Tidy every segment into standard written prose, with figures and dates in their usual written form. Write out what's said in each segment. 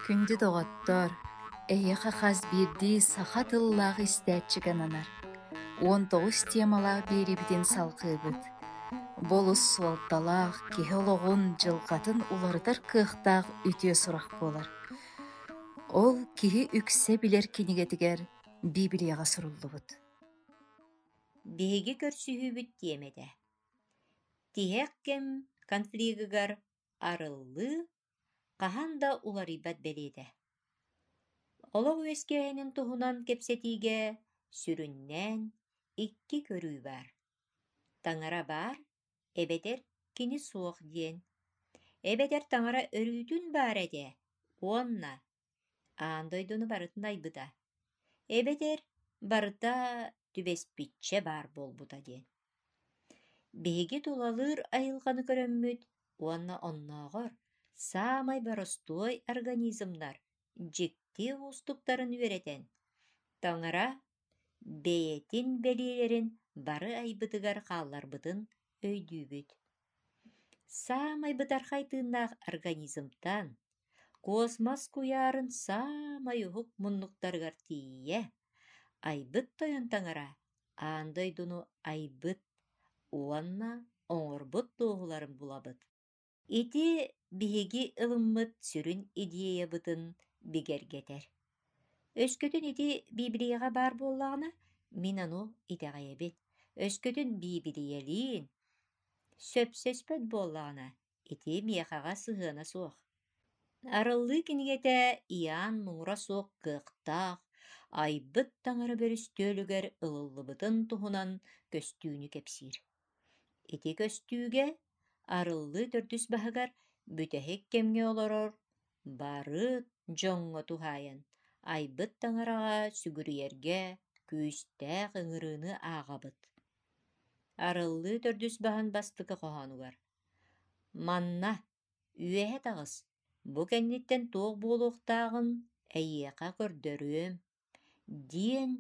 Күндү доҕоттоор, эһиэхэ хас биирдии саха тыллаах истээччигэ ананар. 19 темалаах биэриибитин салҕыыбыт. Бу олус суолталаах, киһи олоҕун, дьылҕатын уларытар кыахтаах үтүө сурах буолар. Ол киһи үксэ билэр кинигэтигэр Библияҕа суруллубут. Биһиги көрсүһүүбүт тиэмэтэ: Тиһэх кэм конфлигыгар арыллыы хаһан да уларыйбат бэлиэтэ. Олох үөскээһинин туһунан кэпсэтиигэ сүрүннээн икки көрүү баар: Таҥара баар эбэтэр кини суох диэн, эбэтэр таҥара өрүүтүн баар этэ уонна аан дойдуну барытын айбыта, эбэтэр барыта түбэспиччэ баар буолбута диэн. Биһиги тулалыыр айылҕаны көрөммүт уонна оннооҕор саамай боростуой организмнар дьикти уустуктарын үөрэтэн, таҥара бэйэтин бэлиэлэрин бары айбытыгар хаалларбытын өйдүүбүт. Саамай бытархай тыыннаах организмтан космос куйаарын саамай уһук муннуктарыгар тиийэ айбыт тойон таҥара аан дойдуну айбыт уонна оҥорбут туоһуларын булабыт. Ити биһиги ылыммыт сүрүн идеябытын бигэргэтэр. Өскөтүн ити Библияҕа баар буоллаҕына, мин ону итэҕэйэбин. Өскөтүн Биибилийэлиин сөпсөспөт буоллаҕына, ити миэхэҕэ сыһыана суох. Арыллыы кинигэтэ Иоанн муҥура суох кыахтаах, айбыт таҥара бөрүстүөлүгэр ылыллыбытын туһунан көстүүнү кэпсиир. Ити көстүүгэ арыллыы төрдүс баһыгар бүтэһик кэмҥэ олорор бары дьоҥҥо туһаайан айбыт таҥараҕа сүгүрүйэргэ күүстээх ыҥырыыны ааҕабыт. Арыллыы төрдүс баһын бастакы хоһоонугар «Манна үөһэ таҕыс, бу кэнниттэн туох буолуохтааҕын эйиэхэ көрдөрүөм» диэн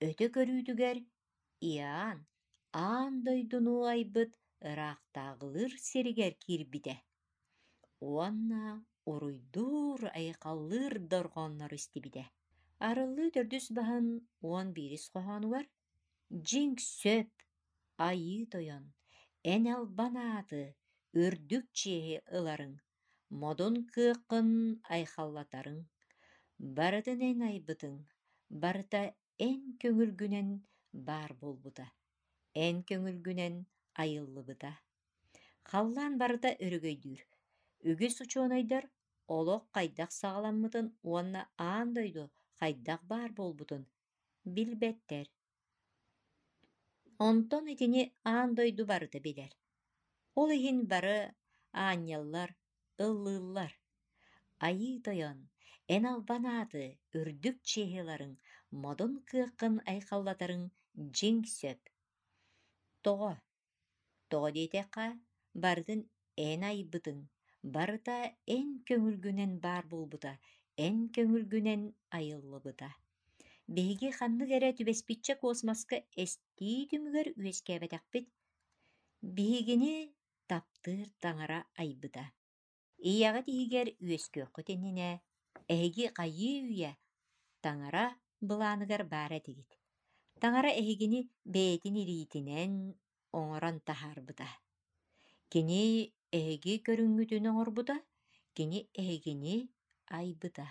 өтө көрүүтүгэр Иоанн аан дойдуну айбыт ыраахтааҕылыыр сиригэр киирбитэ уонна уруйдуур-айхаллыыр дорҕооннору истибитэ. Арыллыы төрдүс баһын 11-ис хоһоонугар «Дьиҥ сөп, Айыы Тойон, эн албан ааты, үрдүк чиэһи ыларыҥ, модун кыаххын айхаллатарыҥ, барытын эн айбытыҥ, барыта эн көҥүлгүнэн баар буолбута, эн көҥүлгүнэн айыллыбыта». Халлаан барыта өрөгөйдүүр, үгүс учуонайдар олох хайдах саҕаламмытын уонна аан дойду хайдах баар буолбутун билбэттэр. Онтон итини аан дойду барыта билэр. Ол иһин бары аанньаллар, ыллыыллар. Айыы Тойон, эн албан ааты, үрдүк чиэһи ыларыҥ, модун кыаххын айхаллатарыҥ дьиҥ сөп. Тоҕо? Тоҕо диэтэххэ, барытын эн айбытыҥ, барыта эн көҥүлгүнэн баар буолбута, эн көҥүлгүнэн айыллыбыта. Биһиги ханнык эрэ түбэспиччэ космоска эстии түмүгэр үөскээбэтэхпит. Биһигини таптыыр таҥара айбыта. Ийэҕит иһигэр үөскүөххүт иннинэ эһиги хайыы-үйэ таҥара былааныгар баар этигит. Таҥара эһигини бэйэтин илиитинэн оҥорон таһаарбыта. Кини эһиги көрүҥҥүтүн оҥорбута, кини эһигини айбыта.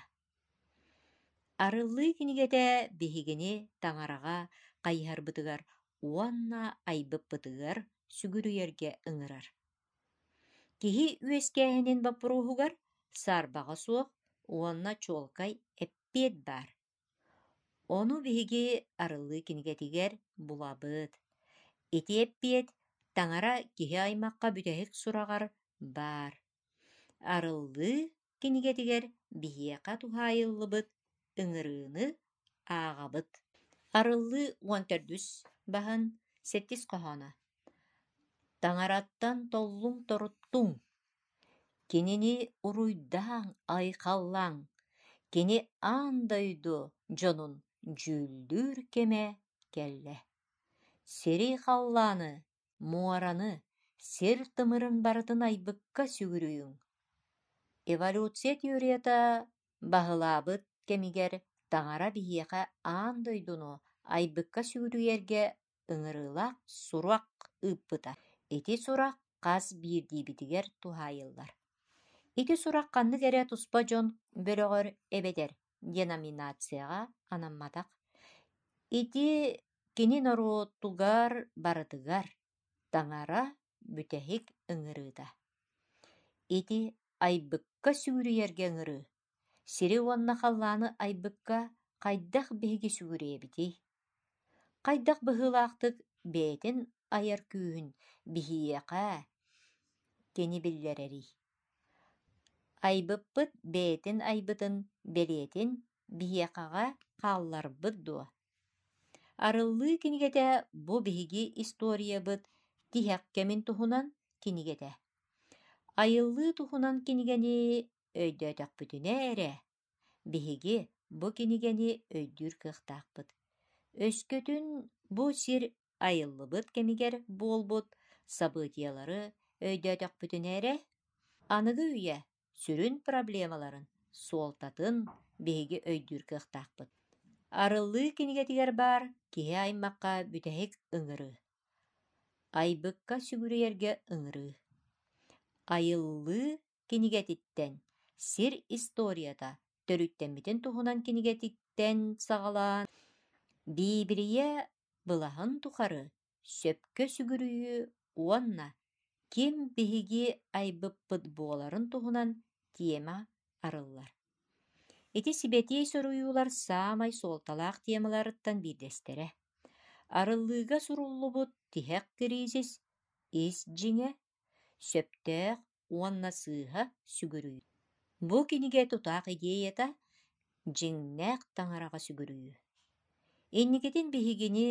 Арыллыы кинигэтэ биһигини таҥараҕа хайыһарбытыгар уонна айбыппытыгар сүгүрүйэргэ ыҥырар. Киһи үөскээһинин боппуруоһугар саарбаҕа суох уонна чуолкай эппиэт баар. Ону биһиги Арыллыы кинигэтигэр булабыт. Ити эппиэт таҥара киһи аймахха бүтэһик сураҕар баар. Арыллыы кинигэтигэр биһиэхэ туһаайыллыбыт ыҥырыыны ааҕабыт. Арыллыы 14-үс баһын сэттис хоһооно Таҥараттан толлуҥ-торуттуҥ, кинини уруйдааҥ-айхаллааҥ, кини аан дойду дьонун дьүүллүүр кэмэ кэллэ. Сири-халлааны, муораны, сир тымырын барытын айбыкка сүгүрүйүҥ. Эволюция теорията Баһылаабыт кэмигэр Таҥара биһиэхэ аан дойдуну айбыкка сүгүрүйэргэ ыҥырыылаах сурах ыыппыта. Ити сурах хас биирдиибитигэр туһаайыллар. Ити сурах ханнык эрэ туспа дьон бөлөҕөр эбэтэр деноминацияҕа анамматах. Ити кини норуотугар барытыгар Таҥара бүтэһик ыҥырыыта. Ити айбыкка сүгүрүйэргэ ыҥырыы. Сири уонна халлааны айбыкка хайдах биһиги сүгүрүйэбитий? Хайдах быһыылаахтык бэйэтин айар күүһүн биһиэхэ кини биллэрэрий? Айбыппыт бэйэтин айбытын бэлиэтин биһиэхэҕэ хаалларбыт дуо? Арыллыы кинигэтэ бу биһиги историябыт тиһэх кэмин туһунан кинигэтэ. Айыллыы туһунан кинигэни өйдөөтөхпүтүнэ эрэ биһиги бу кинигэни өйдүүр кыахтаахпыт. Өскөтүн бу сир айыллыбыт кэмигэр буолбут событиелары өйдөөтөхпүтүнэ эрэ, аныгы үйэ сүрүн проблемаларын суолтатын биһиги өйдүүр кыахтаахпыт. Арыллыы кинигэтигэр баар киһи аймахха бүтэһик ыҥырыы. Айбыкка сүгүрүйэргэ ыҥырыы. Айыллыы кинигэтиттэн сир историята төрүттэммитин туһунан кинигэтиттэн саҕалаан Биибилийэ былаһын тухары сөпкө сүгүрүйүү уонна ким биһиги айбыппыт буоларын туһунан тиэмэ арыллар. Ити сибэтиэй суруйуулар саамай суолталаах темаларыттан биирдэстэрэ. Арыллыыга суруллубут тиһэх кризис ис дьиҥэ, сөптөөх уонна сыыһа сүгүрүйүү. Бу кинигэ тутаах идеята дьиҥнээх таҥараҕа сүгүрүйүү. Инникитин биһигини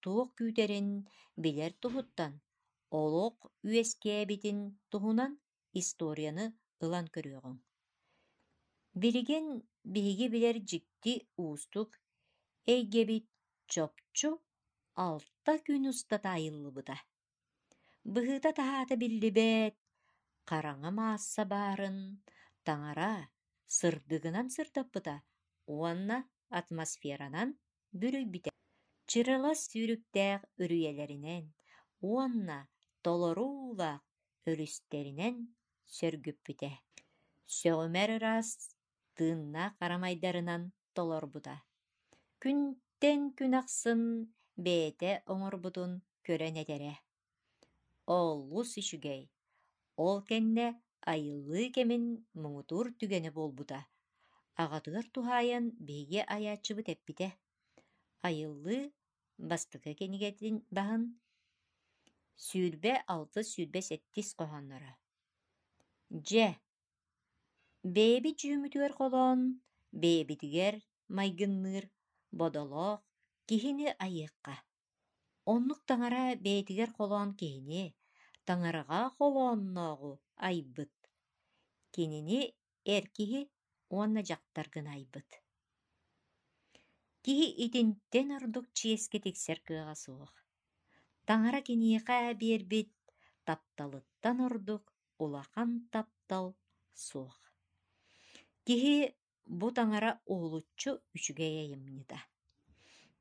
туох күүтэрин билэр туһуттан олох үөскээбитин туһунан историяны ылан көрүөҕүҥ. Билигин биһиги билэр дьикти уустук эйгэбит чопчу 6 күн устата айыллыбыта. Быһыыта-таһаата биллибэт, хараҥа маасса баарын таҥара сырдыгынан сырдаппыта уонна атмосферанан бүрүйбүтэ. Чырылас сүүрүктээх үрүйэлэринэн уонна толоруулаах өрүстэринэн сөргүппүтэ. Сөҕүмэр ыраас тыыннаах харамайдарынан толорбута. Күнтэн күн ахсын бэйэтэ оҥорбутун көрөн этэрэ: «Олус үчүгэй, ол кэннэ айыллыы кэмин муҥутуур түгэнэ буолбута» аҕатыгар туһаайан биһиги айааччыбыт эппитэ: «Айыллыы бастакы кинигэтин баһын 26-27 хоһоонноро Дьэ, бэйэбит дьүһүммүтүгэр холоон, бэйэбитигэр майгынныыр бодолоох киһини айыахха. Оннук таҥара бэйэтигэр холоон киһини, таҥараҕа холооннооҕу айбыт. Кинини эр киһи уонна дьахтар гына айбыт. Киһи итинтэн ордук чиэскэ тиксэр кыаҕа суох. Таҥара киниэхэ биэрбит тапталыттан ордук улахан таптал суох. Киһи бу таҥара уһулуччу үчүгэй айымньыта.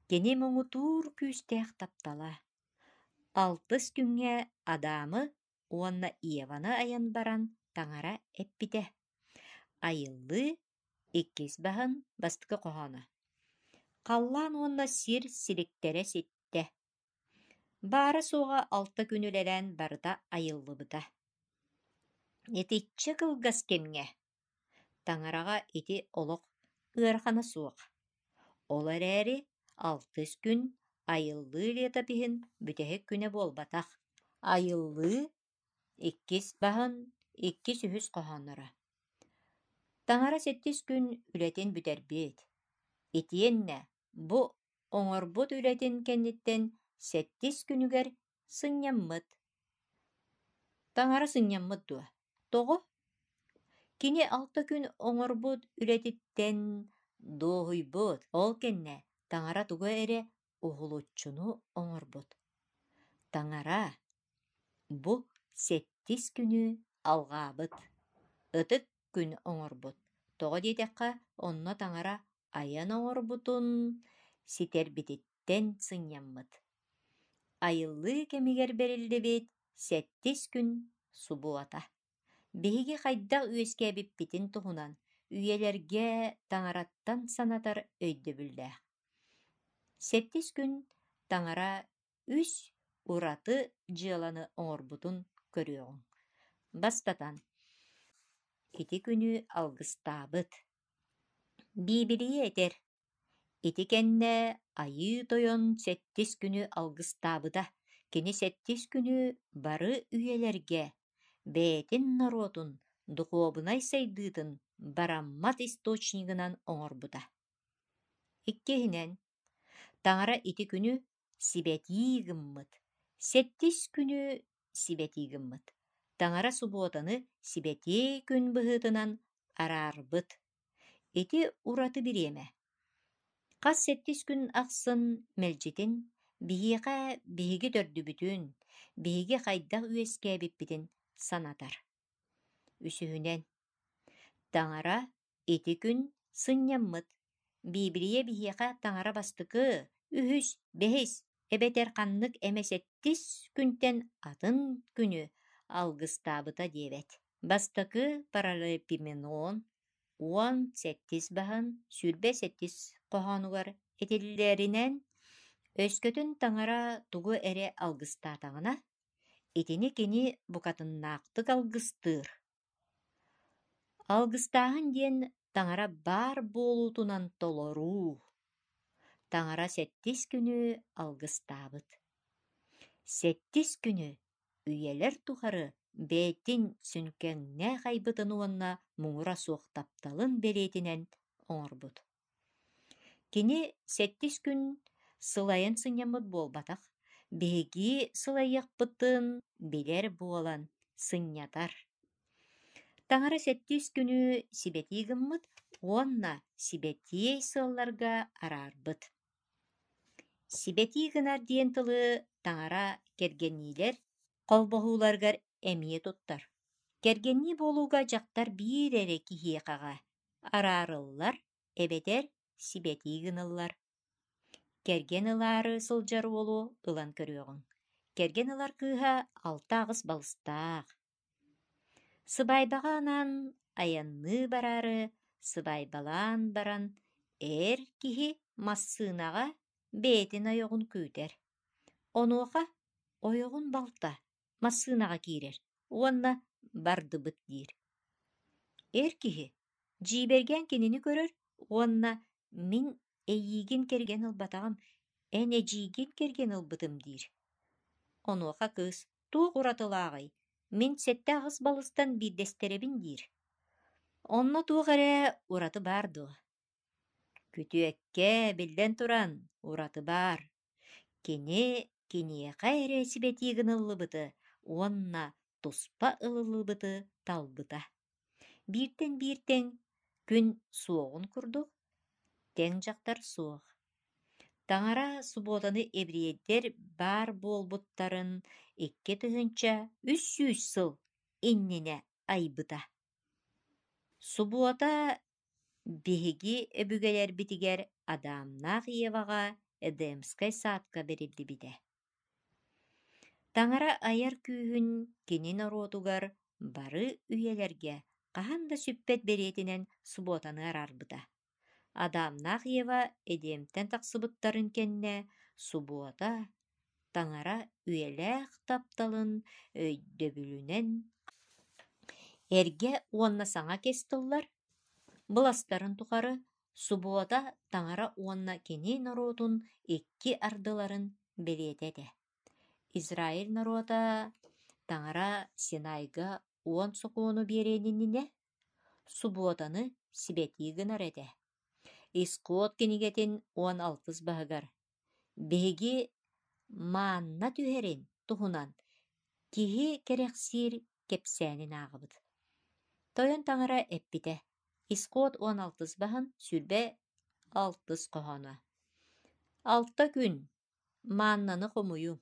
Кини муҥутуур күүстээх таптала. Алтыс күҥҥэ Адамы уонна Еваны айан баран таҥара эппитэ: «Айыллыы иккис баһын бастакы хоһооно. Халлаан уонна сир силиктэрэ ситтэ. Баара-суоҕа 6 күн үлэлээн барыта айыллыбыта. Итиччэ кылгас кэмҥэ таҥараҕа ити олох ыарахана суох. Ол эрээри алтыс күн айыллыы летопиһын бүтэһик күнэ буолбатах. Айыллыы иккис баһын иккис-үһүс хоһоонноро. Таҥара сэттис күн үлэтин бүтэрбит. Итиэннэ бу оҥорбут үлэтин кэнниттэн сэттис күнүгэр сынньаммыт. Таҥара сынньаммыт дуо? Тоҕо? Кини 6 күн оҥорбут үлэтиттэн дуоһуйбут. Ол кэннэ таҥара тугу эрэ уһулуччуну оҥорбут. Таҥара бу сэттис күнү алҕаабыт, ытык күн оҥорбут. Тоҕо диэтэххэ, онно Таҥара айан оҥорбутун ситэрбититтэн сынньаммыт. Айыллыы кэмигэр бэриллибит сэттис күн субуота. Биһиги хайдах үөскээбиппитин туһунан үйэлэргэ Таҥараттан санатар өйдөбүллээх. Сэттис күн Таҥара үс ураты дьыаланы оҥорбутун көрүөҕүҥ. Бастатан, ити күнү алгыстаабыт. Биибилийэ этэр: Ити кэннэ Айыы Тойон сэттис күнү алгыстаабыта. Кини сэттис күнү бары үйэлэргэ бэйэтин норуотун духуобунай сайдыытын бараммат источнигынан оҥорбута. Иккиһинэн, Таҥара ити күнү сибэтии гыммыт, сэттис күнү сибэтии гыммыт. Таҥара субуотаны сибэтиэй күн быһыытынан араарбыт. Ити ураты бириэмэ. Хас сэттис күн ахсын мэлдьитин биһиэхэ биһиги төрдүбүтүн, биһиги хайдах үөскээбиппитин санатар. Үсүһүнэн, Таҥара ити күн сынньаммыт. Биибилийэ биһиэхэ Таҥара бастакы, үһүс, бэһис эбэтэр ханнык эмэ сэттис күнтэн атын күнү алгыстаабыта диэбэт. Бастакы Паралипоменон уон сэттис баһын 27 хоһоонугар этиллэринэн, өскөтүн Таҥара тугу эрэ алгыстаатаҕына, итини кини букатыннаахтык алгыстыыр. Алгыстааһын диэн Таҥара баар буолуутунан толоруу. Таҥара сэттис күнү алгыстаабыт. Сэттис күнү үйэлэр тухары бэйэтин сүҥкэҥнээх айбытын уонна муҥура суох тапталын бэлиэтинэн оҥорбут. Кини сэттис күн сылайан сынньаммыт буолбатах, биһиги сылайыахпытын билэр буолан сынньатар. Таҥара сэттис күнү сибэтии гыммыт уонна сибэтиэй сыалларга араарбыт. Сибэтии гынар диэн тылы Таҥара кэргэнниилэр холбоһууларыгар эмиэ туттар. Кэргэннии буолууга дьахтар биир эрэ киһиэхэҕэ араарыллар эбэтэр сибэтии гыныллар. Кэргэн ылаары сылдьар уолу ылан көрүөҕүҥ. Кэргэн ылар кыыһа алта-аҕыс балыстаах. Сыбаайбаҕа анаан айанныы бараары сыбаайбалаан баран эр киһи массыынаҕа бэйэтин ойоҕун күүтэр. Онуоха ойоҕун балта массыынаҕа киирэр уонна бардыбыт диир. Эр киһи дьиибэргээн кинини көрөр уонна мин эйиигин кэргэн ылбатаҕым, эн эдьиийгин кэргэн ылбытым диир. Онуоха кыыс туох уратылааҕый, мин сэттэ-аҕыс балыстан биирдэстэрэбин диир. Онно туох эрэ ураты баар дуо? Күтүөккэ, биллэн туран, ураты баар. Кини киниэхэ эрэ сибэтии гыныллыбыты уонна туспа ылыллыбыты талбыта. Бииртэн биир тэҥ күн суоҕун курдук, тэҥ дьахтар суох. Таҥара субуотаны еврейдэр баар буолбуттарын 2300 сыл иннинэ айбыта. Субуота биһиги өбүгэлэрбитигэр Адамнаах Еваҕа Эдемскэй садка бэриллибитэ. Таҥара айар күүһүн кини норуотугар бары үйэлэргэ хаһан да сүппэт бэлиэтинэн субуотаны араарбыта. Адамнаах Ева Эдемтэн тахсыбыттарын кэннэ субуота Таҥара үйэлээх тапталын өйдөбүлүнэн эргэ уонна саҥа кэс тыллар быластарын тухары субуота Таҥара уонна кини норуотун икки ардыларын бэлиэтэ этэ. Израиль норуота Таҥара Синайга уон сокуону биэриэн иннинэ субуотаны сибэтии гынар этэ. Исход кинигэтин уон алтыс баһыгар биһиги маанна түһэрин туһунан киһи кэрэхсиир кэпсээнин ааҕабыт. Тойон Таҥара эппитэ: Исход уон алтыс баһын сүүрбэ алтыс хоһооно. Алта күн мааннаны хомуйуҥ,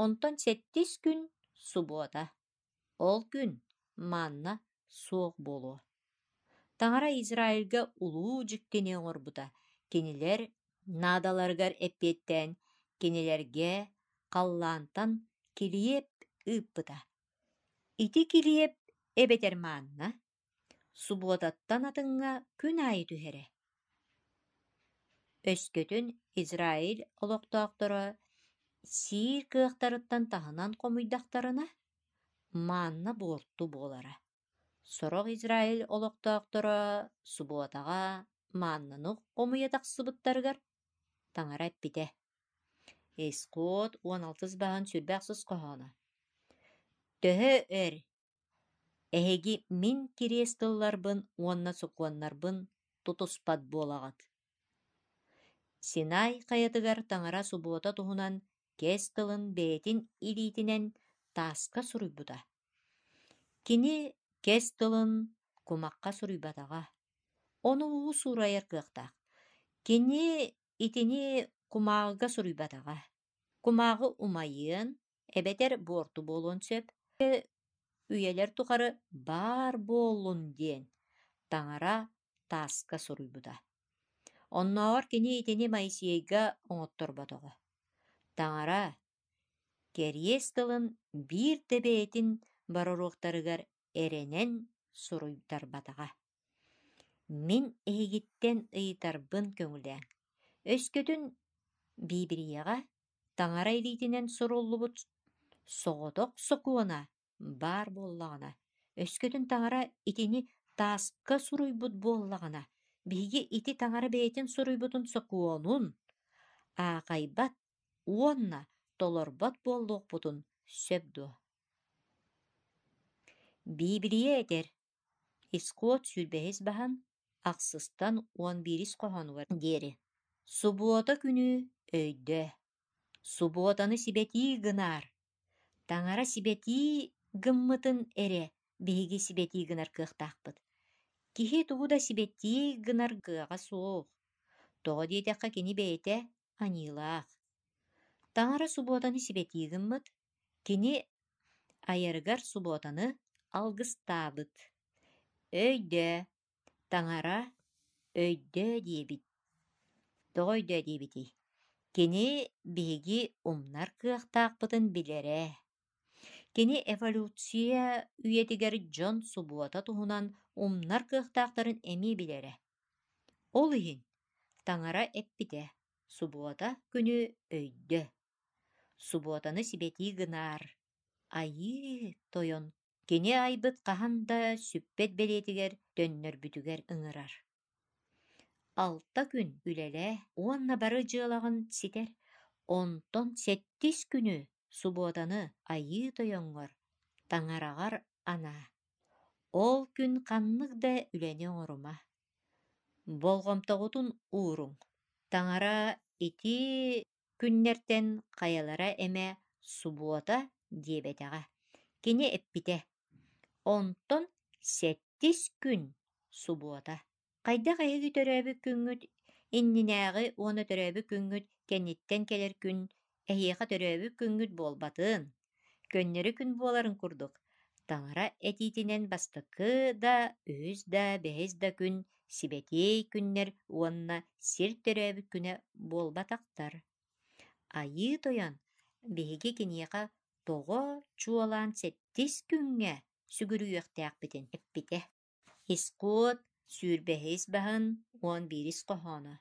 онтон сэттис күн субуота. Ол күн манна суох буолуо. Таҥара Израильга улуу дьиктини оҥорбута, кинилэр наадаларыгар эппиэттээн, кинилэргэ халлаантан килиэп ыыппыта. Ити килиэп эбэтэр маанна, субуотаттан атыҥҥа күн аайы түһэрэ. Өскөтүн Израиль олохтоохторо сиир кыахтарыттан таһынан хомуйдахтарына, маанна буорту буолара. Сорох Израиль олохтоохторо субуотаҕа мааннаны хомуйа тахсыбыттарыгар Таҥара эппитэ: Исход уон алтыс баһын сүрбэ ахсыс хоһооно: «Төһө өр эһиги мин кириэс тылларбын уонна сокуоннарбын тутуспат буолаҕыт?» Синай хайатыгар Таҥара субуота туһунан кэс тылын бэйэтин илиитинэн тааска суруйбута. Кини кэс тылын кумахха суруйбатаҕа, ону уу суурайар кыахтаах. Кини итини кумааҕыга суруйбатаҕа, кумааҕы умайыан эбэтэр буорту буолуон сөп, үйэлэр тухары баар буоллун диэн Таҥара тааска суруйбута. Оннооҕор кини итини Моисейга оҥотторботоҕо. Таҥара кэриэс тылын биир да бэйэтин бороруоктарыгар эрэнэн суруйтарбатаҕа. Мин эһигиттэн ыйытарбын көҥүлээҥ. Өскөтүн Биибилийэҕэ Таҥара илиитинэн суруллубут соҕотох сокуона баар буоллаҕына, өскөтүн Таҥара итини тааска суруйбут буоллаҕына, биһиги ити Таҥара бэйэтин суруйбутун сокуонун аахайбат уонна толорбот буолуохпутун сөп дуо? Биибилийэ этэр: Исход сүүрбэһис баһан ахсыстан уон биирис хоһоонугар диэри «Субуота күнү өйдөө, субуотаны сибэтии гынаар, Таҥара сибэтии гыммытын эрэ биһиги сибэтии гынар кыахтаахпыт. Киһи тугу да сибэтии гынар кыаҕа суох, тоҕо диэтэххэ кини бэйэтэ аньыылаах. Таҥара субуотаны сибэтии гыммыт, кини айарыгар субуотаны алгыстаабыт. Өйдөө, Таҥара өйдөө диэбит. Тоҕо өйдөө диэбитий? Кини биһиги умнар кыахтаахпытын билэрэ. Кини эволюция үйэтигэр дьон субуота туһунан умнар кыахтаахтарын эмиэ билэрэ. Ол иһин Таҥара эппитэ: «Субуота күнү өйдөө, субуотаны сибэтии гынаар, Айыы Тойон кини айбыт хаһан да сүппэт бэлиэтигэр төннөрбүтүгэр ыҥырар. Алта күн үлэлээ уонна бары дьыалаҕын ситэр, онтон сэттис күнү субуотаны Айыы Тойоҥҥор, Таҥараҕар анаа. Ол күн ханнык да үлэни оҥорума. Болҕомтоҕутун ууруҥ, Таҥара ити күннэртэн хайалара эмэ субуота диэбэтэҕэ. Кини эппитэ: «Онтон сэттис күн субуота. Хайдах эһиги төрөөбүт күҥҥүт иннинээҕи уонна төрөөбүт күҥҥүт кэнниттэн кэлэр күн эһиэхэ төрөөбүт күҥҥүт буолбатын, көннөрү күн буоларын курдук, Таҥара этиитинэн бастакы да, үһүс да, бэһис да күн сибэтиэй күннэр уонна сир төрөөбүт күнэ буолбатахтар. Айыы Тойон биһиги киниэхэ тоҕо чуолаан сэттис күҥҥэ сүгүрүйүөхтээхпитин эппитэ. Исход сүүрбэһис баһын уон биирис хоһооно.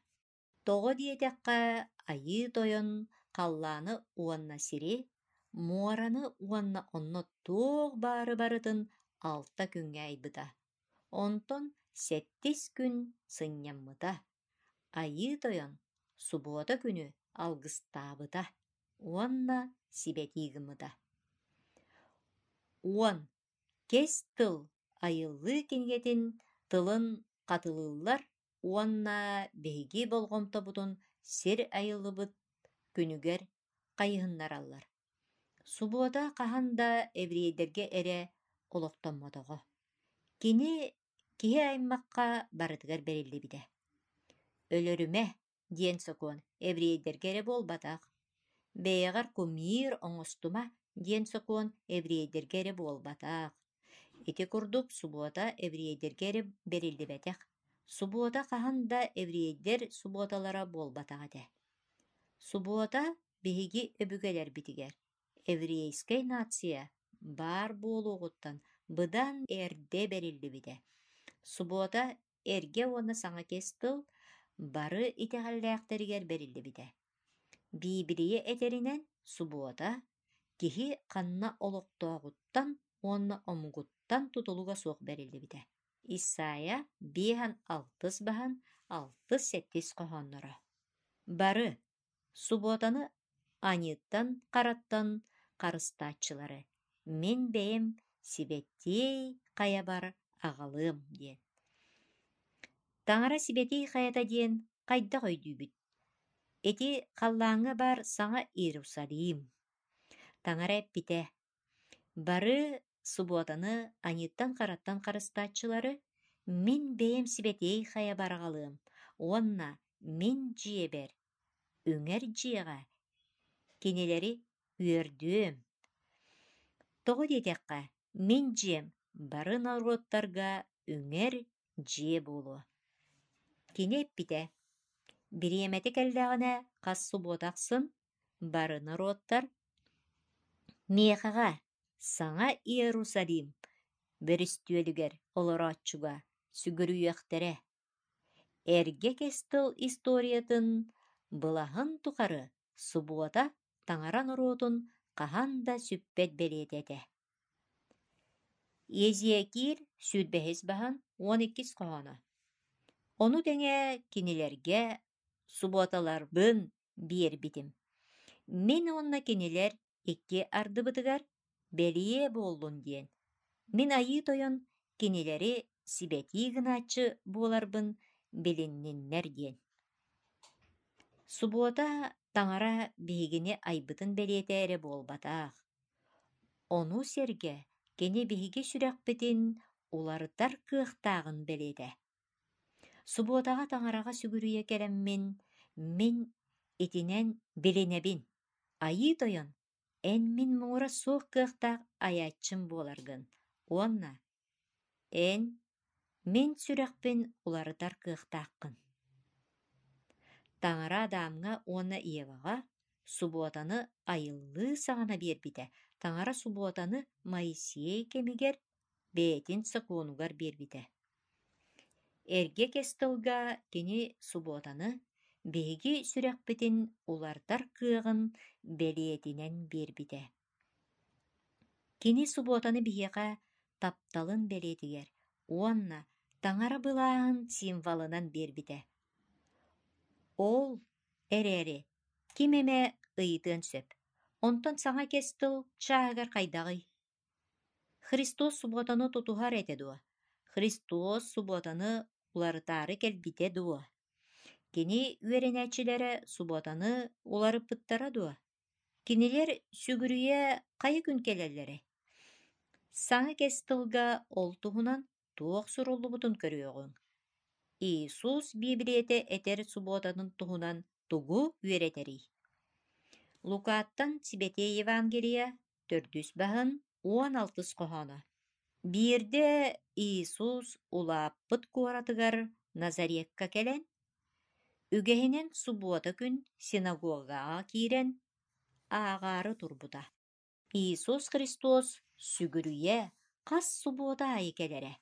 Тоҕо диэтэххэ, Айыы Тойон халлааны уонна сири, муораны уонна онно туох баары барытын алта күҥҥэ айбыта. Онтон сэттис күн сынньаммыта, Айыы Тойон субуота күнү алгыстаабыта уонна сибэтии гыммыта. Уон кэс тыл айыллыы кинигэтин тылын хатылыыллар уонна биһиги болҕомтобутун сир айыллыбыт күнүгэр хайыһыннараллар. Субуота хаһан да еврейдэргэ эрэ олохтоммотоҕо. Кини киһи аймахха барытыгар бэриллибитэ. Өлөрүмэ диэн сокуон еврейдэргэ эрэ буолбатах. Бэйэҕэр кумир оҥостума диэн сокуон еврейдэргэ эрэ буолбатах. Ити курдук субуота еврейдэргэ эрэ бэриллибэтэх. Субуота хаһан да еврейдэр субуоталара буолбатах этэ. Субуота биһиги өбүгэлэрбитигэр еврейскэй нация баар буолуоҕуттан быдан эрдэ бэриллибитэ. Субуота эргэ уонна саҥа кэс тыл бары итэҕэллээхтэригэр бэриллибитэ. Биибилийэ этэринэн, субуота киһи ханна олохтооҕуттан уонна омугуттан тутулуга суох бэриллибитэ. Исайя биэһэн алтыс баһан алтыс сэттис хоһоонноро. Бары субуотаны аньыыттан-хараттан харыстааччылары мин бэйэм сибэтиэй хайабар аҕалыам диэн. Таҥара сибэтиэй хайата диэн хайдах өйдүүбүт? Ити халлааҥҥа баар саҥа Иерусалим. Таҥара эппитэ: «Бары субуотаны аньыыттан-хараттан харыстааччылары мин бэйэм сибэтиэй хайабар аҕалыам уонна мин дьиэбэр, үҥэр дьиэҕэ кинилэри үөрдүөм. Тоҕо диэтэххэ, мин дьиэм бары норуоттарга үҥэр дьиэ буолуо». Кини эппитэ: «Бириэмэтэ кэллэҕинэ хас субуота ахсын бары норуоттар миэхэҕэ Саҥа Иерусалим бөрүстүөлүгэр олорооччуга сүгүрүйүөхтэрэ. Эргэ кэс тыл историятын былаһын тухары субуота таҥара норуотун хаһан да сүппэт бэлиэтэ этэ. Езекииль сүүрбэһис баһын уон иккис хоһооно. Ону тэҥэ кинилэргэ субуоталарбын биэрбитим. Мин уонна кинилэр икки ардыбытыгар бэлиэ буоллун диэн, мин Айыы Тойон кинилэри сибэтии гынааччы буоларбын билинниннэр диэн. Субуота таҥара биһигини айбытын бэлиэтэ эрэ буолбатах. Ону сэргэ кини биһиги сүрэхпитин уларытар кыахтааҕын бэлиэтэ. Субуотаҕа таҥараҕа сүгүрүйэ кэлэммин, мин итинэн билинэбин: Айыы Тойон, эн мин муҥура суох кыахтаах айааччым буоларгын уонна эн мин сүрэхпин уларытар кыахтааххын. Таҥара Адамҥа уонна Еваҕа субуотаны айыллыы саҕана биэрбитэ. Таҥара субуотаны Моисей кэмигэр бэйэтин сокуонугар биэрбитэ. Эргэ кэс тылга кини субуотаны биһиги сүрэхпитин уларытар кыаҕын бэлиэтинэн биэрбитэ. Кини субуотаны биһиэхэ тапталын бэлиэтигэр уонна таҥара былааһын символынан биэрбитэ. Ол эрээри ким эмэ ыйытыан сөп: онтон саҥа кэс тыл чааһыгар хайдаҕый? Христос субуотаны тутуһар этэ дуо? Христос субуотаны уларытаары кэлбитэ дуо? Кини үөрэнээччилэрэ субуотаны уларыппыттара дуо? Кинилэр сүгүрүйэ хайа күн кэлэллэрэй? Саҥа кэс тылга ол туһунан туох суруллубутун көрүөҕүҥ. Иисус Библийэтэ этэр субуотатын туһунан тугу үөрэтэрий? Лукаттан Сибэтиэй Евангелие төрдүс баһын уон алтыс хоһооно. Биирдэ Иисус улааппыт куоратыгар Назарекка кэлэн, үгэһинэн субуота күн синагогаҕа киирэн ааҕаары турбута. Иисус Христос сүгүрүйэ хас субуота аайы кэлэрэ.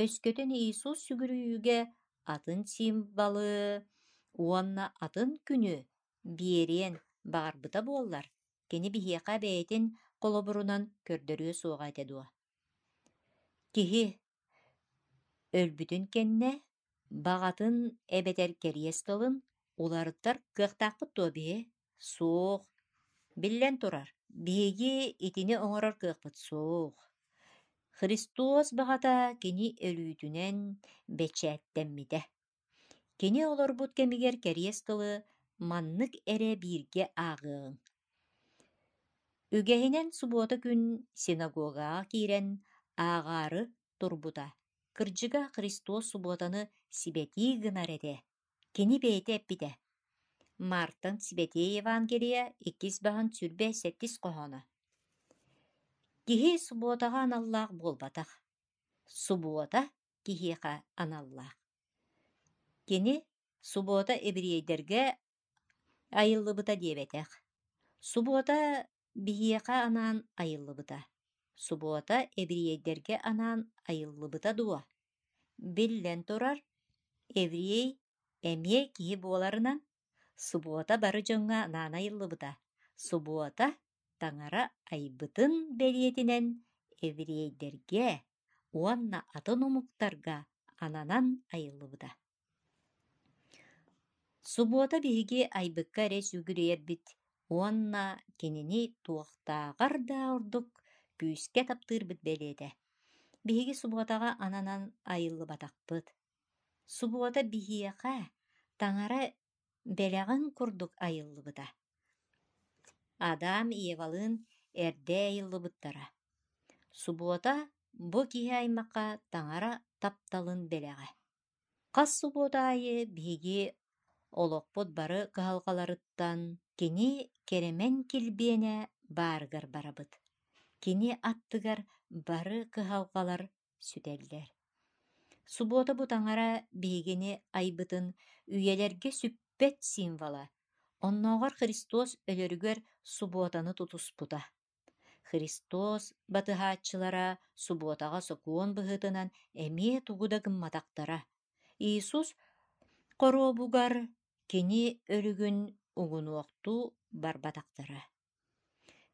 Өскөтүн Иисус сүгүрүйүүгэ атын символы уонна атын күнү биэриэн баҕарбыта буоллар, кини биһиэхэ бэйэтин холобурунан көрдөрүө суоҕа этэ дуо? Киһи өлбүтүн кэннэ баҕатын эбэтэр кэриэс тылын уларытар кыахтаахпыт дуо биһи? Суох. Биллэн турар, биһиги итини оҥорор кыахпыт суох. Христос баҕата кини өлүүтүнэн бэчээттэммитэ. Кини олорбут кэмигэр кэриэс тылы маннык эрэ бииргэ ааҕыаҕыҥ. Үгэһинэн субуота күн синагогаҕа киирэн ааҕаары турбута. Кырдьыга Христос субуотаны сибэтии гынар этэ. Кини бэйэтэ эппитэ: Мартын Сибэтиэй Евангелие иккис баһын сүүрбэ сэттис хоһооно. Киһи субуотаҕа аналлаах буолбатах. Субуота киһиэхэ аналлаах. Кини субуота эбириэйдэргэ айыллыбыта диэбэтэх. Субуота биһиэхэ анаан айыллыбыта. Субуота эбириэйдэргэ анаан айыллыбыта дуо? Биллэн турар, еврей эмиэ киһи буоларынан, субуота бары дьоҥҥо анаан айыллыбыта. Субуота Таҥара айбытын бэлиэтинэн еврейдэргэ уонна атын омуктарга ананан айыллыбыта. Субуота биһиги айбыкка эрэ сүгүрүйэрбит уонна кинини туохтааҕар да ордук күүскэ таптыырбыт бэлиэтэ. Биһиги субуотаҕа ананан айыллыбатахпыт. Субуота биһиэхэ Таҥара бэлэҕин курдук айыллыбыта. Адам Евалыын эрдэ айыллыбыттара. Субуота бу киһи аймахха Таҥара тапталын бэлэҕэ. Хас субуота аайы биһиги олохпут бары кыһалҕаларыттан кини кэрэмэн килбиэнэ баарыгар барабыт. Кини аттыгар бары кыһалҕалар сүтэллэр. Субуота бу таҥара биһигини айбытын үйэлэргэ сүппэт символа. Оннооҕор Христос өлөрүгэр субуотаны тутуспута. Христос батыһааччылара субуотаҕа сокуон быһыытынан эмиэ тугу да гымматахтара. Иисус хоруобугар кини өлүгүн угунуохтуу барбатахтара.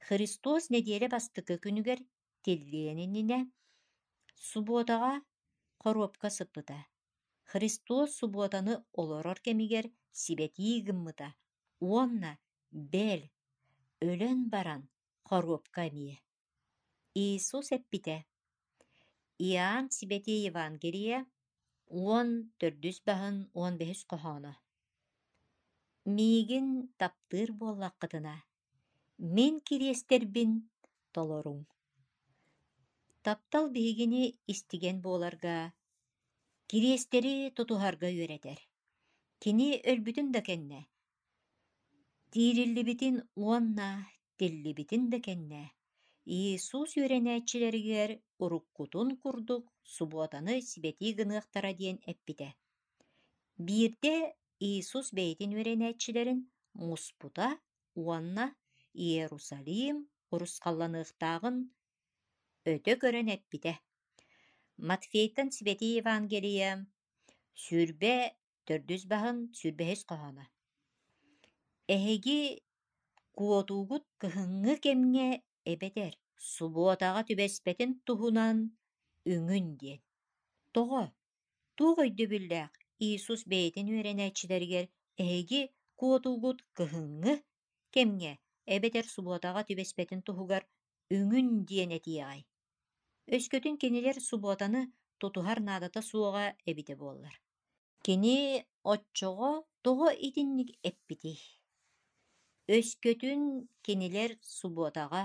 Христос нэдиэлэ бастакы күнүгэр тиллиэн иннинэ субуотаҕа хоруопка сыппыта. Христос субуотаны олорор кэмигэр сибэтии гыммыта уонна бэл, өлөн баран хоруопка эмиэ. Иисус эппитэ: Иоанн Сибэтиэй Евангелие 14 баһын 15 хоһооно. Миигин таптыыр буоллаххытына, мин кириэстэрбин толоруҥ. Таптал биһигини истигэн буоларга, кириэстэри тутуһарга үөрэтэр. Кини өлбүтүн да кэннэ, тиириллибитин уонна тиллибитин да кэннэ, Иисус үөрэнээччилэригэр уруккутун курдук субуотаны сибэтии гыныахтара диэн эппитэ. Биирдэ Иисус бэйэтин үөрэнээччилэрин муспута уонна Иерусалим урусхалланыахтааҕын өтө көрөн эппитэ. Матфейтан Сибэтий Евангелие 24 баһын 25 хоһооно. Эһиги куотуугут кыһыҥҥы кэмҥэ эбэтэр субуотаҕа түбэспэтин туһунан үҥүн диэн. Тоҕо? Туох өйдөбүллээх Иисус бэйэтин үөрэнээччилэригэр эһиги куотуугут кыһыҥҥы кэмҥэ эбэтэр субуотаҕа түбэспэтин туһугар үҥүн диэн этиэҕэй? Өскөтүн кинилэр субуотаны тутуһар наадата суоҕа эбитэ буоллар. Кини оччоҕо тоҕо итинник эппитий? Өскөтүн кинилэр субуотаҕа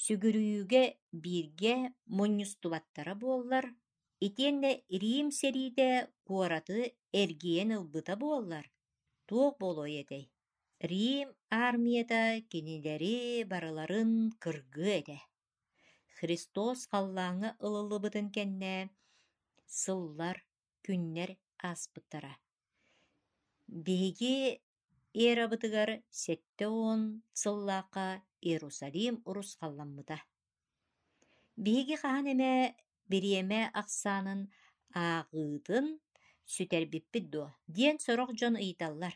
сүгүрүйүүгэ бииргэ мунньустубаттара буоллар, итиэннэ Рим сэриитэ куораты эргийэн ылбыта буоллар, туох буолуой этэй? Рим армията кинилэри барыларын кыргыа этэ. Христос халлааҥҥа ылыллыбытын кэннэ сыллар, күннэр ааспыттара. Биһиги эрабытыгар 70 сыллаахха Иерусалим урусхалламмыта. Биһиги хаһан эмэ бириэмэ ахсаанын ааҕыытын сүтэрбиппит дуо диэн сорох дьон ыйыталлар.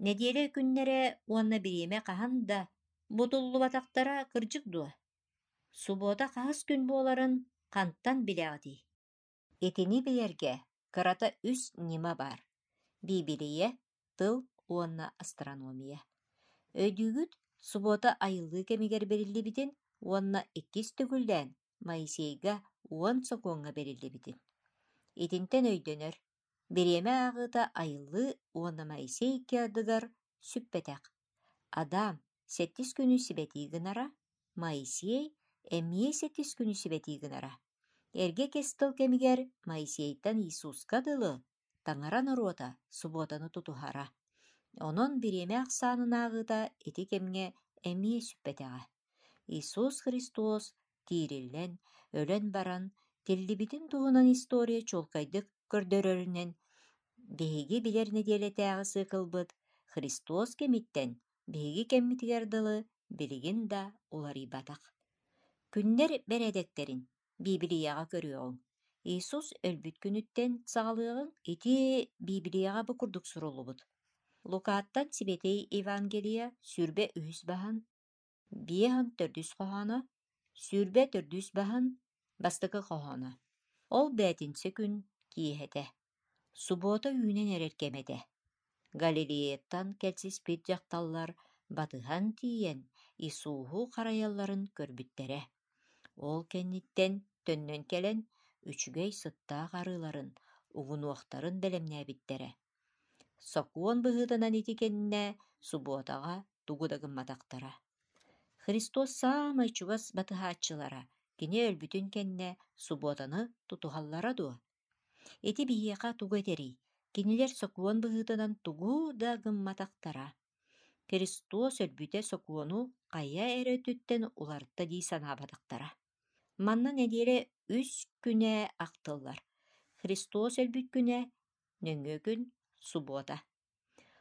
Нэдиэлэ күннэрэ уонна бириэмэ хаһан да бутуллубатахтара кырдьык дуо? Субуота хаһыс күн буоларын хантан билэҕитий? Итини билэргэ кырата үс ньыма баар: Биибилийэ, тыл уонна астрономия. Өйдүүгүт, субуота айыллыы кэмигэр бэриллибитин уонна иккис төгүллээн Моисейга уон сокуоҥҥа бэриллибитин. Итинтэн өйдөнөр, бириэмэ ааҕыыта айыллыы уонна Моисей икки ардыгар сүппэтэх. Адам сэттис күнү сибэтии гынара, Моисей эмиэ сэттис күнү сибэтии гынара. Эргэ Кэс Тыл кэмигэр Моисейтан Иисуска дылы Таҥара норуота субуотаны тутуһара. Онон бириэмэ ахсаанын ааҕыыта ити кэмҥэ эмиэ сүппэтэҕэ. Иисус Христос тиириллэн, өлөн баран Тиллибитин туһунан история чуолкайдык көрдөрөрүнэн, биһиги билэр нэдиэлэтээҕи сыыкылбыт Христос кэмиттэн биһиги кэммитигэр дылы билигин да уларыйбатах. Күннэр бэрээдэктэрин Биибилийэҕэ көрүөҕүҥ. Иисус өлбүт күнүттэн саҕалыаҕыҥ. Ити Биибилийэҕэ бу курдук суруллубут: Лукаттан Сибэтиэй Евангелие 23 баһын, 54 хоһооно, 24 баһын, бастакы хоһооно. Ол бээтинсэ күн киэһэтэ, субуота үүнэн эрэр кэмэ этэ. Галилеяттан кэлсиспит дьахталлар батыһан тиийэн Иисуһу харайалларын көрбүттэрэ. Ол кэнниттэн төннөн кэлэн, үчүгэй сыттаах арыыларын, угунуохтарын бэлэмнээбиттэрэ. Сокуон быһыытынан ити кэннэ субуотаҕа тугу да гымматахтара. Христос саамай чугас батыһааччылара кини өлбүтүн кэннэ субуотаны тутуһаллара дуо? Ити биһиэхэ тугу этэрий? Кинилэр сокуон быһыытынан тугу да гымматахтара. Христос өлбүтэ сокуону хайа эрэ өттүттэн уларытта дии санаабатахтара. Манна нэдиэлэ үс күнэ ахтыллар: Христос өлбүт күнэ, нөҥүө күн, субуота.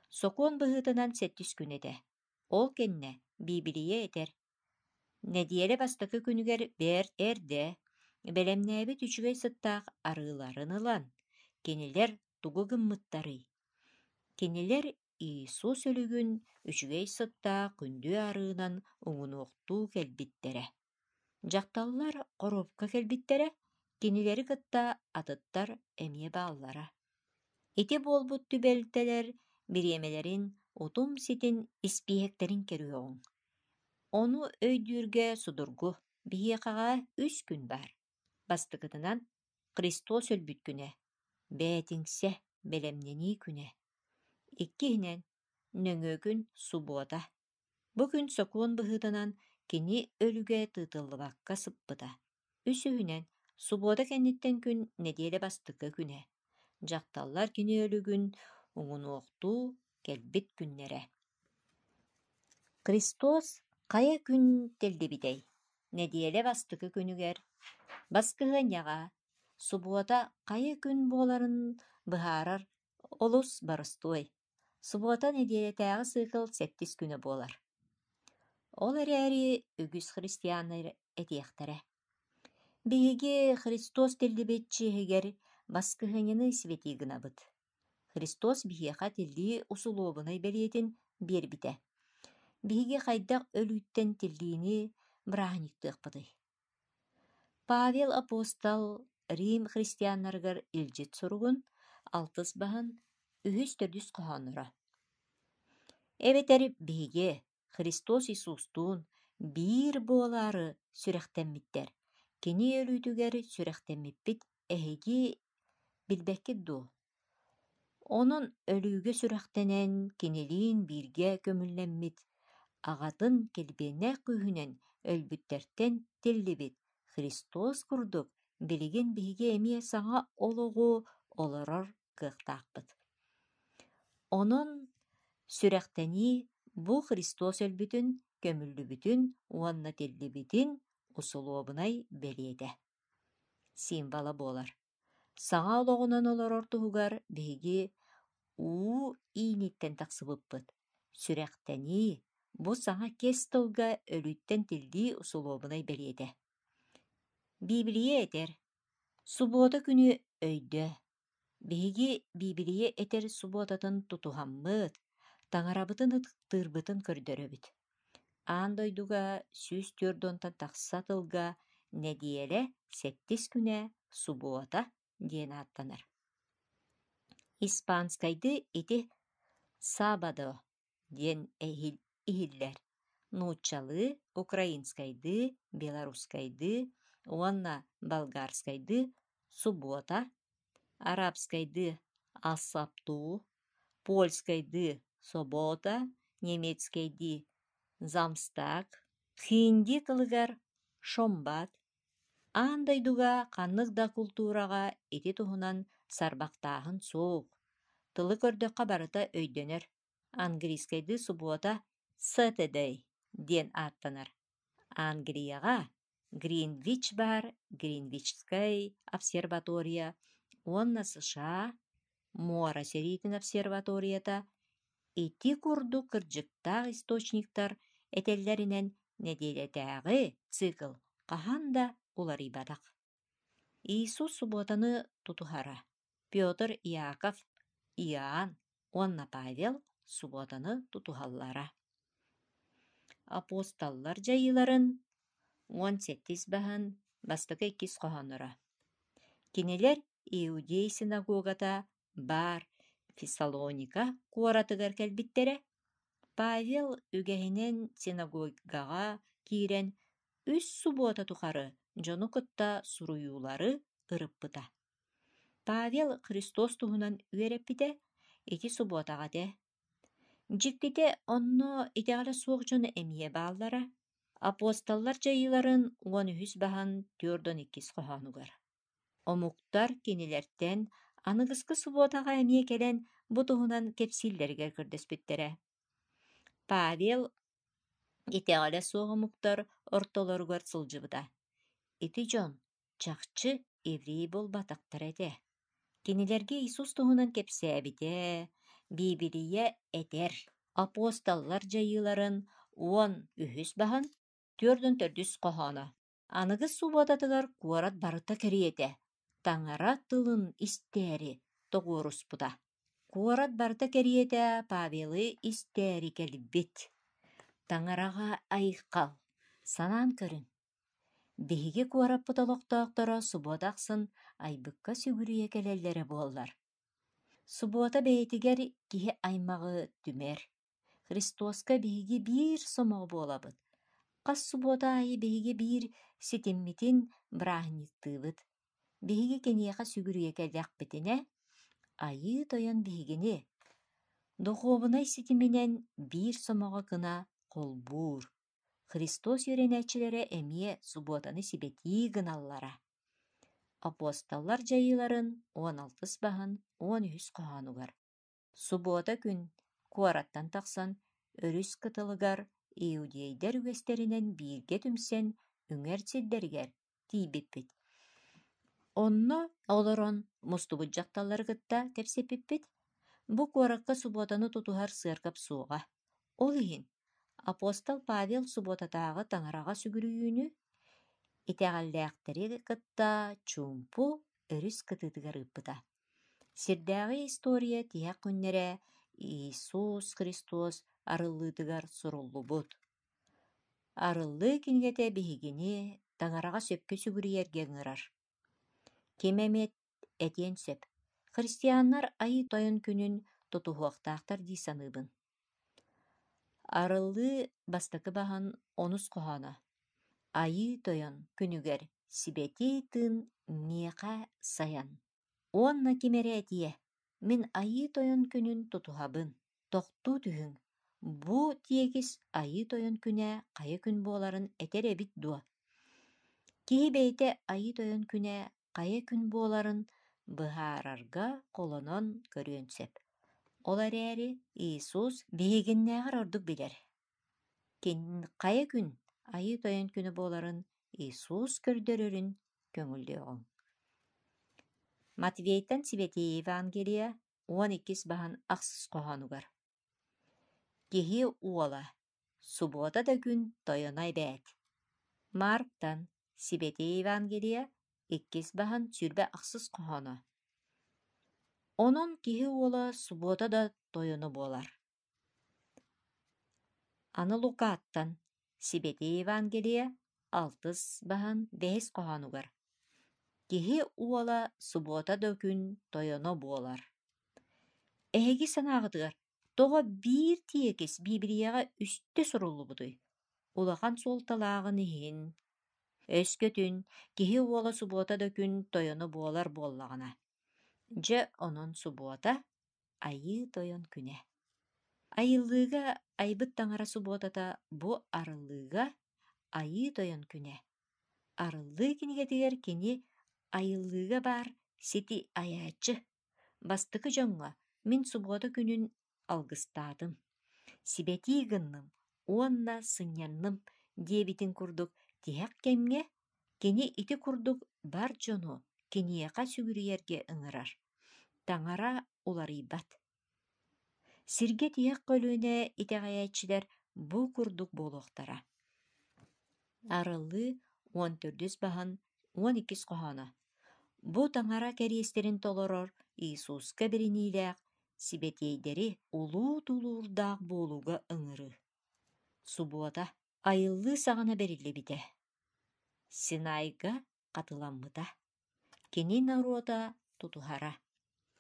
Сокуон быһыытынан сэттис күн этэ. Ол кэннэ Биибилийэ этэр: Нэдиэлэ бастакы күнүгэр бэрт эрдэ бэлэмнээбит үчүгэй сыттаах арыыларын ылан, кинилэр тугу гыммыттарый? Кинилэр Иисус өлүгүн үчүгэй сыттаах күндү арыынан уҥунуохтуу кэлбиттэрэ. Дьахталлар хоруопка кэлбиттэрэ, кинилэри кытта атыттар эмиэ бааллара. Ити буолбут түбэлтэлэр бириэмэлэрин, утум-ситим испииһэктэрин көрүөҕүҥ. Ону өйдүүргэ судургу, биһиэхэҕэ үс күн баар. Бастакытынан, Христос өлбүт күнэ, бээтиҥсэ, бэлэмнэнии күнэ. Иккиһинэн, нөҥүө күн субуота. Бу күн сокуон быһыытынан кини өлүгэ тыытыллыбакка сыппыта. Үсүһүнэн, субуота кэнниттэн күн нэдиэлэ бастакы күнэ. Дьахталлар кини өлүгүн уҥунуохтуу кэлбит күннэрэ. Христос хайа күн тиллибитэй? Нэдиэлэ бастакы күнүгэр, баскыһыанньаҕа, субуота хайа күн буоларын быһаарар олус боростуой. Субуота нэдиэлэтээҕи сыыкыл сэттис күнэ буолар. Ол эрээри үгүс христианнар этиэхтэрэ: «Биһиги Христос тиллибит чиэһигэр баскыһыанньаны сибэтии гынабыт. Христос биһиэхэ тиллии усулуобунай бэлиэтин биэрбитэ. Биһиги хайдах өлүүттэн тиллиини бырааһынньыктыахпытый?» Павел апостол Рим христианнарыгар илдьит суругун алтыс баһын үһүс-төрдүс хоһоонноро. Эбэтэр биһиги Христос Иисустуун биир буолаары сүрэхтэммиттэр, Кини өлүүтүгэр сүрэхтэммиппит эһиги билбэккит дуо? Онон өлүүгэ сүрэхтэнэн, кинилиин бииргэ көмүллэммит, аҕатын килбиэннээх күүһүнэн өлбүттэртэн тиллибит Христос курдук билигин биһиги эмиэ саҥа олоҕу олорор кыахтаахпыт. Онон сүрэхтэнии бу Христос өлбүтүн, көмүллүбүтүн уонна тиллибитин усулуобунай бэлиэтэ, символа буолар. Саҥа олоҕунан олорор туһугар биһиги уу ииниттэн тахсыбыппыт. Сүрэхтэнии бу саҥа кэс тылга өлүүттэн тиллии усулуобунай бэлиэтэ. Биибилийэ этэр: «Субуота күнү өйдөө. Биһиги Биибилийэ этэр субуотатын тутуһаммыт, таҥарабытын ытыктыырбытын көрдөрөбүт. Аан дойдуга 140 тахса тылга нэдиэлэ сэттис күнэ субуота диэн ааттанар. Испанскайдыы ити «сабадо» диэн иһиллэр, нууччалыы, украинскайдыы, белорусскайдыы уонна болгарскайдыы «суббота», арабскайдыы «асаптуу», польскайдыы «собота», немецкэйдии «замстаг», хинди тылыгар «шомбат». Аан дойдуга ханнык да култуураҕа ити туһунан сарбахтааһын суох, тылы көрдөххө барыта өйдөнөр. Английскайдыы субуота «Saturday» диэн ааттанар. Англияҕа Гринвич баар Гринвичскай обсерватория уонна США муора сэриитин обсерваторията ити курдук кырдьыктаах источниктар этэллэринэн нэдиэлэтээҕи цикл хаһан да уларыйбатах. Иисус субуотаны тутуһара. Петр, Иаков, Иоанн уонна Павел субуотаны тутуһаллара. Апостоллар дьайыыларын 17 баһын бастакы иккис хоһоонноро. Кинилэр Иудей синагогата баар Фессалоника куоратыгар кэлбиттэрэ. Павел үгэһинэн синагогаҕа киирэн үс субуота тухары дьону кытта суруйуулары ырыппыта. Павел Христос туһунан үөрэппитэ ити субуотаҕа этэ. Дьиктитэ онно итэҕэлэ суох дьон эмиэ бааллара. Апостоллар дьайыыларын 13 баһан 42 хоһоонугар. Омуктар кинилэртэн аныгыскы субуотаҕа эмиэ кэлэн бу туһунан кэпсииллэригэр көрдөспүттэрэ. Павел итэҕэлэ суох омуктар ортолоругар сылдьыбыта. Ити дьон чахчы еврей буолбатахтар этэ. Кинилэргэ Иисус туһунан кэпсээбитэ, Биибилийэ этэр. Апостоллар дьайыыларын 13 баһын 44 хоһооно. Аныгыс субуотатыгар куорат барыта кэриэтэ Таҥара тылын истээри тоҕуоруспута. Куорат барыта кэриэтэ Павелы истээри кэлбит. Таҥараҕа айхал, санаан көрүҥ, биһиги куораппыт олохтоохторо субуота ахсын айбыкка сүгүрүйэ кэлэллэрэ буоллар. Субуота бэйэтигэр киһи аймаҕы түмэр. Христоска биһиги биир сомоҕо буолабыт. Хас субуота аайы биһиги биир ситиммитин бырааһынньыктыыбыт. Биһиги киниэхэ сүгүрүйэ кэллэхпитинэ, Айыы Тойон биһигини духуобунай ситиминэн биир сомоҕо гына холбуур. Христос үөрэнээччилэрэ эмиэ субуотаны сибэтии гыналлара. Апостоллар дьайыыларын 16 баһын 13 хоһоонугар Субуота күн куораттан тахсан өрүс кытылыгар иудейдар үгэстэринэн бииргэ түмсэн үҥэр сирдэригэр тиийбиппит. Онно олорон мустубут дьахталлары кытта кэпсэппиппит. Бу куоракка субуотаны тутуһар сыаркап суоҕа. Ол иһин апостол Павел субуотатааҕы таҥараҕа сүгүрүйүүнү итэҕэллээхтэри кытта чуумпу өрүс кытыытыгар ыыппыта. Сирдээҕи история тиһэх күннэрэ Иисус Христос арыллыытыгар суруллубут. Арыллыы кинигэтэ биһигини Таҥараҕа сөпкө сүгүрүйэргэ ыҥырар. Ким эмэ этиэн сөп, христианнар Айыы Тойон күнүн тутуһуохтаахтар дии саныыбын. Арыллыы бастакы баһын онус хоһооно Айыы Тойон күнүгэр Сибэтиэй Тыын миэхэ сайан. Уонна ким эрэ этиэ: «Мин Айыы Тойон күнүн тутуһабын, тохтуу түһүҥ, бу тиэкис Айыы Тойон күнэ хайа күн буоларын этэр эбит дуо?» Киһи бэйэтэ Айыы Тойон күнэ хайа күн буоларын быһаарарга холонон көрүөн сөп. Ол эрээри Иисус биһигиннээҕэр ордук билэр. Кини хайа күн Айыы Тойон күнэ буоларын Иисус көрдөрөрүн көҥүллүөҕүҥ. Матвейтан Сибэтиэй Евангелие 12 баһын ахсыс хоһоонугар Киһи уола субуота да күн тойоно эбээт. Марктан Сибэтиэй Евангелие иккис баһын 28 хоһооно. Онон киһи уола субуота да тойоно буолар. Аны Лукааттан Сибэтиэй Евангелие алтыс баһын бэһис хоһоонугар «Киһи уола субуота да күн тойоно буолар». Эһиги санааҕытыгар тоҕо биир тиэкис Биибилийэҕэ үстэ суруллубутуй? Улахан суолталааҕын иһин. Өскөтүн киһи уола субуота да күн тойоно буолар буоллаҕына, дьэ онон субуота Айыы Тойон күнэ. Айыллыыга айбыт таҥара субуотата бу арыллыыга Айыы Тойон күнэ. Арыллыы кинигэтигэр кини айыллыыга баар сити айааччы. Бастакы дьоҥҥо мин субуота күнүн алгыстаатым, сибэтии гынным уонна сынньанным диэбитин курдук тиһэх кэмҥэ Кини ити курдук бар дьону киниэхэ сүгүрүйэргэ ыҥырар. Таҥара уларыйбат. Сиргэ тиһэх көлүөнэ итэҕэйээччилэр бу курдук буолуохтара. Арыллыы уон төрдүс баһын уон иккис хоһооно. Бу таҥара кэриэстэрин толорор Иисуска бэриниилээх сибэтиэйдэри улуу тулуурдаах буолууга ыҥырыы. Субуота айыллыы саҕана бэриллибитэ. Синайга хатыламмыта. Кини норуота тутуһара.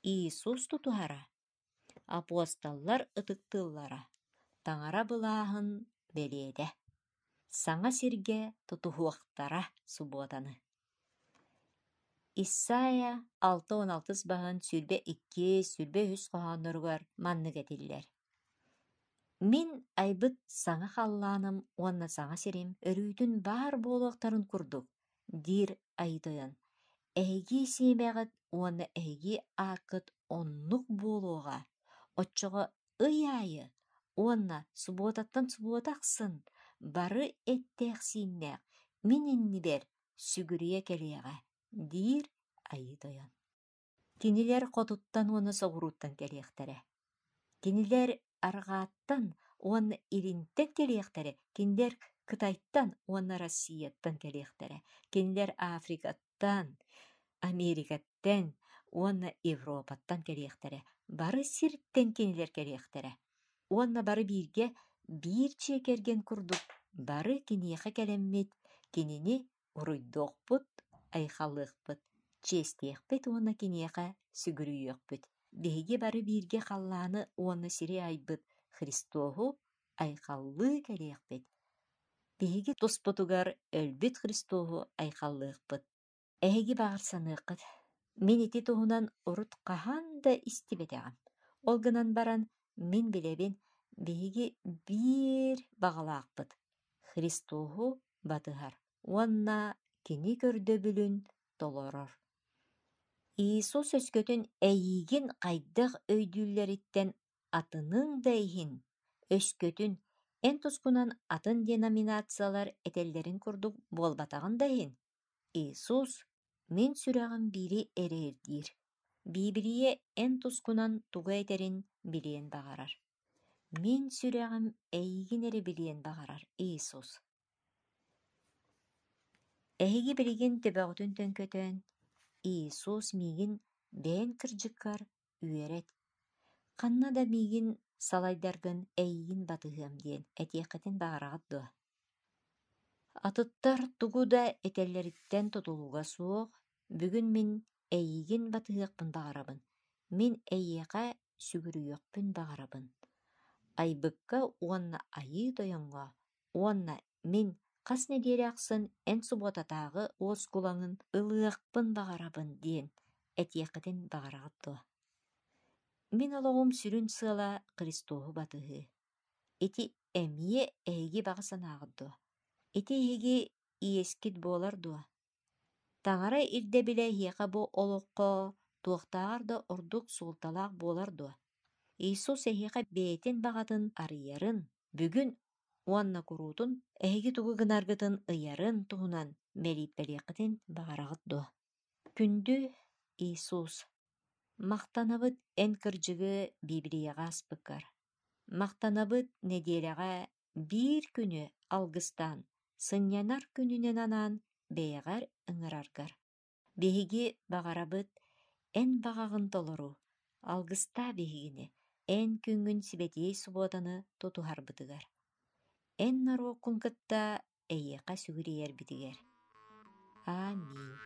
Иисус тутуһара. Апостоллар ытыктыыллара. Таҥара былааһын бэлиэтэ. Саҥа сиргэ тутуһуохтара субуотаны. Исайя алта уон алтыс баһын сүүрбэ икки, сүүрбэ үһүс хоһоонноругар маннык этиллэр: Мин айбыт саҥа халлааным уонна саҥа сирим өрүүтүн баар буолуохтарын курдук, диир Айыы Тойон, эһиги сиэмэҕит уонна эһиги ааккыт оннук буолуоҕа, оччоҕо ый аайы уонна субуотаттан субуота ахсын бары эттээх-сииннээх мин иннибэр сүгүрүйэ кэлиэҕэ, диир Айыы Тойон. Кинилэр хотуттан уонна соҕурууттан кэлиэхтэрэ. Кинилэр арҕааттан уонна илинтэн кэлиэхтэрэ, кинилэр Кытайтан уонна Россияттан кэлиэхтэрэ, кинилэр Африкаттан, Америкаттан уонна Европаттан кэлиэхтэрэ, бары сиртэн кинилэр кэлиэхтэрэ. Уонна бары бииргэ биир дьиэ кэргэн курдук бары киниэхэ кэлэммит, кинини уруйдуохпут, айхаллыахпыт, чиэстиэхпит уонна киниэхэ сүгүрүйүөхпүт. Биһиги бары бииргэ халлааны уонна сири айбыт Христоһу айхаллыы кэлиэхпит. Биһиги туспутугар өлбүт Христоһу айхаллыахпыт. Эһиги баҕар саныаххыт, мин ити туһунан урут хаһан да истибэтэҕим. Ол гынан баран, мин билэбин, биһиги биир баҕалаахпыт Христоһу батыһар уонна кини көрдөбүлүн толорор. Иисус өскөтүн эйиигин хайдах өйдүүллэриттэн атыныҥ да иһин, өскөтүн эн тускунан атын деноминациялар этэллэрин курдук буолбатаҕын да иһин, Иисус мин сүрэҕим биири эрэ ирдиир, Биибилийэ эн тускунан тугу этэрин билиэн баҕарар. Мин сүрэҕим эйигин эрэ билиэн баҕарар, Иисус. Эһиги билигин төбөҕүтүн төҥкөтөн, Иисус миигин бэйэҥ кырдьыккар үөрэт, ханна да миигин салайдаргын эйигин батыһыам диэн этиэххитин баҕараҕыт дуо? Атыттар тугу да этэллэриттэн тутулуга суох, бүгүн мин эйигин батыһыахпын баҕарабын, мин эйиэхэ сүгүрүйүөхпүн баҕарабын. Айбыкка уонна Айыы Тойоҥҥо уонна мин хас нэдиэлэ ахсын эн субуотатааҕы уоскулаҥын ылыахпын баҕарабын диэн этиэххитин баҕараҕыт дуо? Мин олоҕум сүрүн сыала Христоһу батыһыы. Ити эмиэ эһиги баҕа санааҕыт дуо? Ити эһиги иэскит буолар дуо? Таҥара ирдэбилэ эһиэхэ бу олоххо туохтааҕар да ордук суолталаах буолар дуо? Иисус эһиэхэ бэйэтин баҕатын арыйарын, бүгүн уонна куруутун эһиги тугу гынаргытын ыйарын туһунан мэлииппэлиэххитин баҕараҕыт дуо? Күндү Иисус, махтанабыт эн кырдьыгы Библияҕа аспыккар. Махтанабыт нэдиэлэҕэ биир күнү алгыстаан, сынньанар күнүнэн анаан бэйэҕэр ыҥыраргар. Биһиги баҕарабыт эн баҕаҕын толору, алгыстаа биһигини, эн күҥҥүн сибэтиэй субуотаны тутуһарбытыгар. Эн норуоккун кытта эйиэхэ сүгүрүйэрбитигэр. Аминь.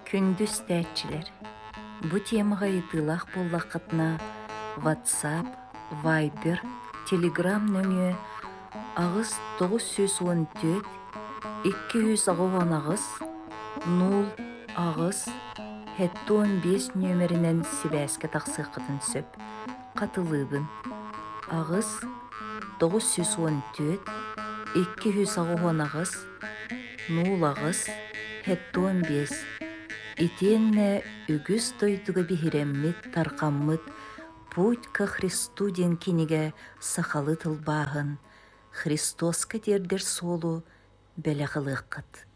Күндү истээччилэр, бу темаҕа ыйытыылаах буоллаххытына WhatsApp, Viber, Telegram нөҥүө аҕыс тоҕус сүүс уон түөрт икки сүүс аҕыс уон аҕыс нуул аҕыс сэттэ уон биэс нүөмэринэн сибээскэ тахсыаххытын сөп. Хатылыыбын: аҕыс тоҕус сүүс уон түөрт икки сүүс аҕыс уон аҕыс нуул аҕыс сэттэ уон биэс Итиэннэ үгүс дойдуга биһирэммит, тарҕаммыт «Путь ко Христу» диэн кинигэ сахалыы тылбааһын «Христоска тиэрдэр суолу» Бэлэх ылыаххыт.